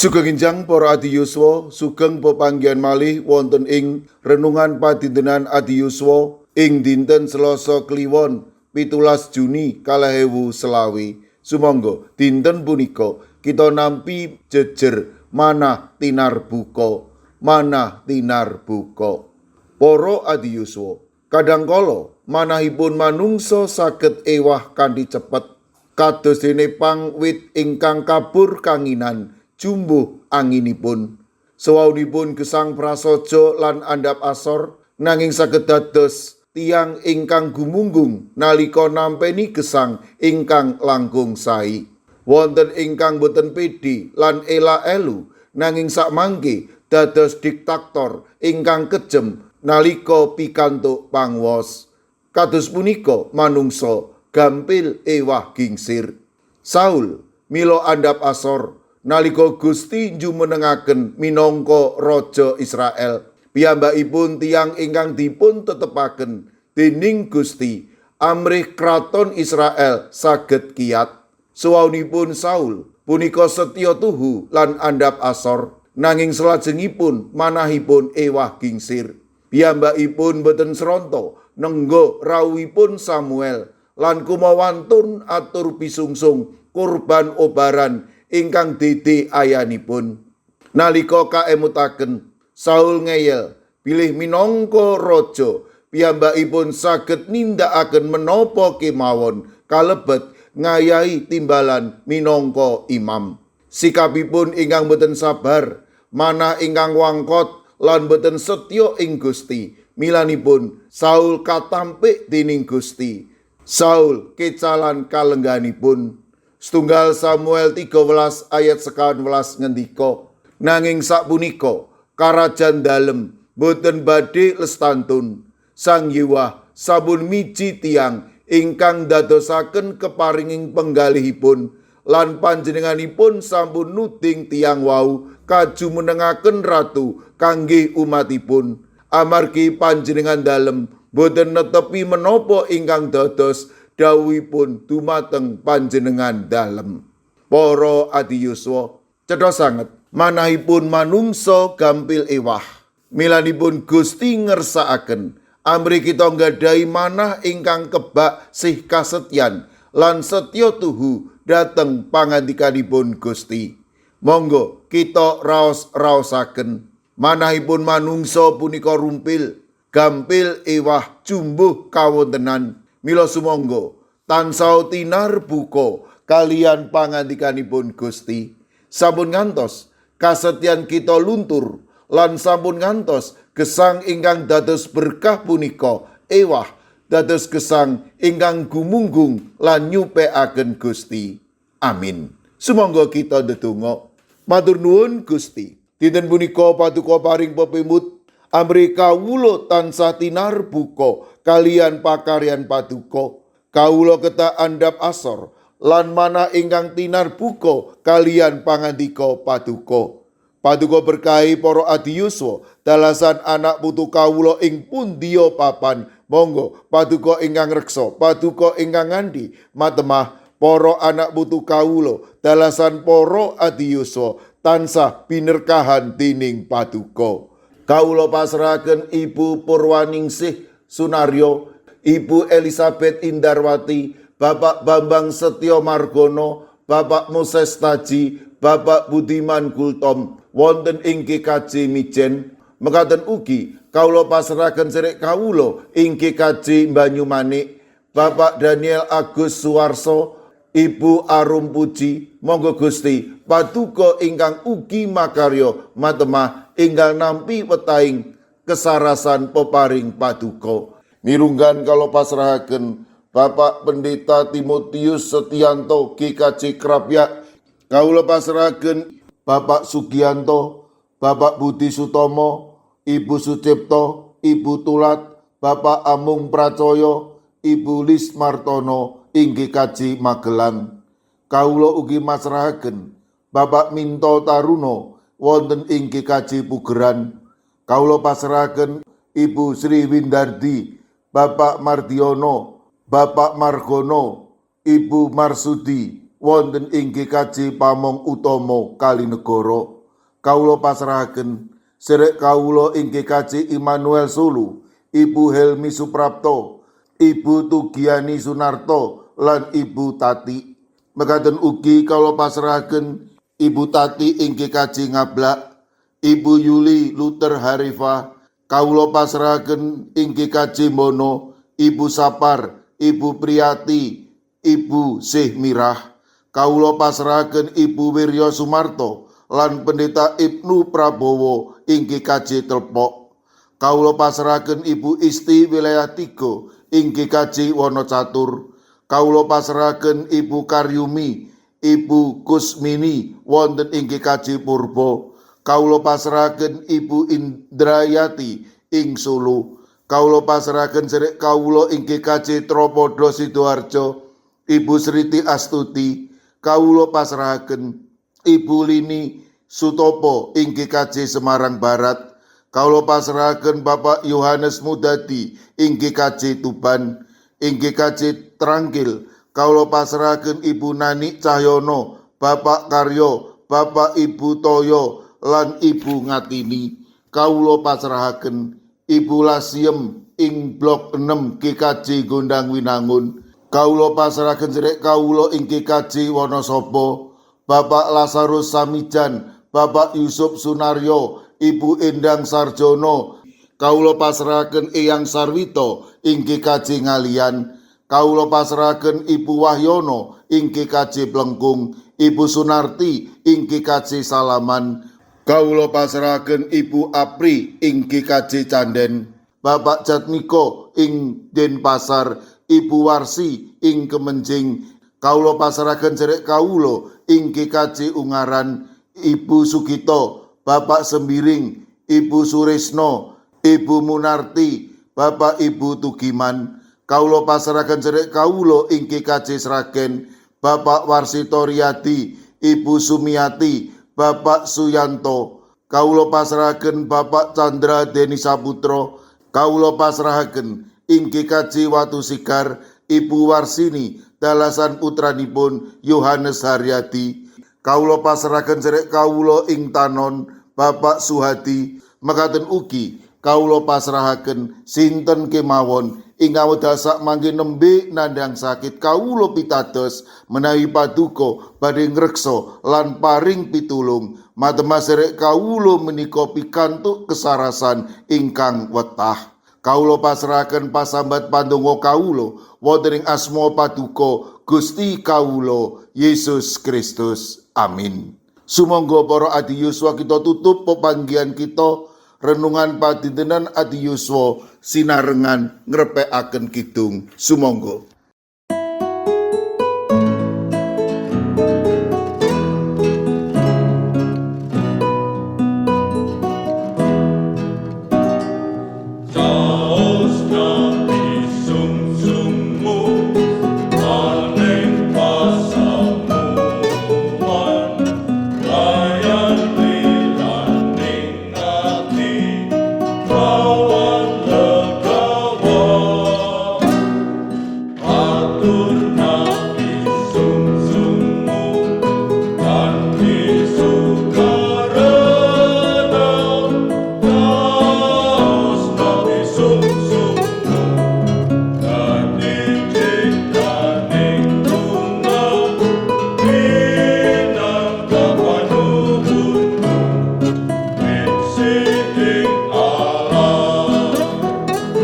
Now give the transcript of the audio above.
Sugeng enjang para adi yuswa, sugeng pepanggihan malih wonten ing renungan padintenan adi yuswa ing dinten Selasa Kliwon 17 Juni 2025. Sumangga dinten punika kita nampi jejer manah tinar buka, manah tinar buka. Para adi yuswa, kadangkala manahipun manungsa saged ewah kanthi cepet kados dene pang wit ingkang kabur kanginan jumbuh anginipun. Sewaunipun gesang prasaja lan andhap asor, nanging saged dados tiyang ingkang gumunggung nalika nampeni gesang ingkang langkung sae. Wonten ingkang boten pedhe lan ela-elu, nanging sakmangke dados diktator ingkang kejem nalika pikantuk pangwos. Kados punika manungsa gampil ewah gingsir. Saul mila andhap asor nalika Gusti njumenengaken minangka raja Israel. Piyambakipun tiyang ingkang dipun tetepaken dening Gusti amrih kraton Israel saged kiyat. Suwaunipun Saul punika setya tuhu lan andhap asor, nanging salajengipun manahipun ewah gingsir. Piyambakipun boten sronto nengga rawuhipun Samuel lan kumawantun atur pisungsung kurban obaran ingkang dede ayanipun. Nalika kaemutaken, Saul ngeyel bilih minangka raja piyambakipun saged nindakaken menapa kemawon kalebet ngayahi timbalan minangka imam. Sikapipun ingkang boten sabar, manah ingkang wangkot lan boten setya ing Gusti. Milanipun Saul katampik dening Gusti. Saul kecalan kalengganipun. Setunggal Samuel 13 ayat 19 ngendika, nanging sapunika karajan dalem boten badhe lestantun. Sang Yewah sampun miji tiyang ingkang dadosaken keparinging penggalihipun lan panjenenganipun sampun nuding tiyang wau kajumenengaken ratu kangge umatipun. Amargi panjenengan dalem boten netepi menapa ingkang dados dawuhipun dumateng panjenengan dalem. Para adi yuswa, cetha sanget manahipun manungsa gampil ewah. Milanipun Gusti ngersakaken amrih kita nggadahi manah ingkang kebak sih kasetyan lan setya tuhu dhateng pangandikanipun Gusti. Monggo kita raos-raosaken manahipun manungsa punika rumpil, gampil ewah jumbuh kawontenan. Mila sumangga tansah tinar buka kalian pangandikanipun Gusti. Sampun ngantos kasetyan kita luntur lan sampun ngantos gesang ingkang dados berkah punika ewah dados gesang ingkang gumunggung lan nyupekaken Gusti. Amin. Sumangga kita ndedonga. Matur nuwun Gusti. Dinten punika paduka paring pepimut amrih kawula tansah tinar buka kalian pakaryan paduka. Kawula ketak andhap asor lan manah ingkang tinar buka kalian pangandika paduka. Paduka berkahi para adi yuswa dalasan anak putu kawula ing pundiya papan. Monggo paduka ingkang reksa, paduka ingkang ngandhi matemah para anak putu kawula dalasan para adi yuswa tansah binerkahan dening paduka. Kawula pasrahaken Ibu Purwaningsih Sunaryo, Ibu Elizabeth Indarwati, Bapak Bambang Setyo Margono, Bapak Moses Taji, Bapak Budiman Gultom wonten ing GKJ Mijen. Mekaten ugi kawula pasrahaken sedherek kawula ing GKJ Banyumanik, Bapak Daniel Agus Suwarso, Ibu Arum Puji. Monggo Gusti paduka ingkang ugi makarya matemah enggal nampi wetahing kesarasan peparing paduka. Mirunggan kawula pasrahaken Bapak Pendeta Timotius Setianto GKJ Krapyak. Kawula pasrahaken Bapak Sugianto, Bapak Budi Sutomo, Ibu Sucipto, Ibu Tulat, Bapak Amung Pracoyo, Ibu Lis Martono ing GKJ Magelang. Kawula ugi masrahaken Bapak Minto Taruno wonten ing GKJ Pugeran. Kawula pasrahaken Ibu Sri Windardi, Bapak Mardiono, Bapak Margono, Ibu Marsudi, wonten ing GKJ Pamong Utomo Kalinegoro. Kawula pasrahaken sedherek kawula ing GKJ Immanuel Solo, Ibu Helmi Suprapto, Ibu Tugiani Sunarto lan Ibu Tati. Mekaten ugi kawula pasrahaken Ibu Tati ing GKJ Ngablak, Ibu Yuli Luther Harifa, kawula pasrahaken ing GKJ Mono, Ibu Sapar, Ibu Priyati, Ibu Sih Mirah. Kawula pasrahaken Ibu Wirya Sumarto lan Pendeta Ibnu Prabowo ing GKJ Telpok. Kawula pasrahaken Ibu Isti wilayah 3 ing GKJ Wonocatur. Kawula pasrahaken Ibu Karyumi, Ibu Kusmini wonten ing GKJ Purbo. Kawula pasrahaken Ibu Indrayati ing Solo. Kawula pasrahaken sedherek kawula ing GKJ Tropodo Sidoarjo, Ibu Sriti Astuti. Kawula pasrahaken Ibu Lini Sutopo ing GKJ Semarang Barat. Kawula pasrahaken Bapak Yohanes Mudadi ing GKJ Tuban. Ing GKJ Trangkil kawula pasrahaken Ibu Nani Cahyono, Bapak Karyo, Bapak Ibu Toyo lan Ibu Ngatini. Kawula pasrahaken Ibu Lasiem ing Blok 6 GKJ Gondang Winangun. Kawula pasrahaken sedherek kawula ing GKJ Wonosobo, Bapak Lazarus Samijan, Bapak Yusuf Sunaryo, Ibu Endang Sarjono. Kawula pasrahaken Eyang Sarwito ing GKJ Ngalian. Kawula pasrahaken Ibu Wahyono ing GKJ Plengkung, Ibu Sunarti ing GKJ Salaman. Kawula pasrahaken Ibu Apri ing GKJ Canden, Bapak Jatmiko ing Denpasar, Ibu Warsi ing Kemenjing. Kawula pasrahaken sedherek kawula ing GKJ Ungaran, Ibu Sugito, Bapak Sembiring, Ibu Suresno, Ibu Munarti, Bapak Ibu Tugiman. Kawula pasrahaken sedherek kawula ing GKJ Sragen, Bapak Warsito Riyadi, Ibu Sumiati, Bapak Suyanto. Kawula pasrahaken Bapak Chandra Deni Saputra. Kawula pasrahaken ing GKJ Watu Sigar, Ibu Warsini dalasan putranipun Yohanes Haryadi. Kawula pasrahaken sedherek kawula ing Tanon, Bapak Suhadi. Mekaten ugi kawula pasrahaken sinten kemawon ingkang wekdal sakmangke nembe nandhang sakit. Kawula pitados menawi paduka badhe ngreksa lan paring pitulung. Matemah sedherek kawula menika pikantuk kesarasan ingkang wetah. Kawula pasrahaken pasambat pandonga kawula wonten ing asma paduka Gusti kawula Yesus Kristus. Amin. Sumangga para adi yuswa, kita tutup pepanggihan kita renungan padintenan adi yuswa sinarengan ngrepekaken kidung. Sumangga.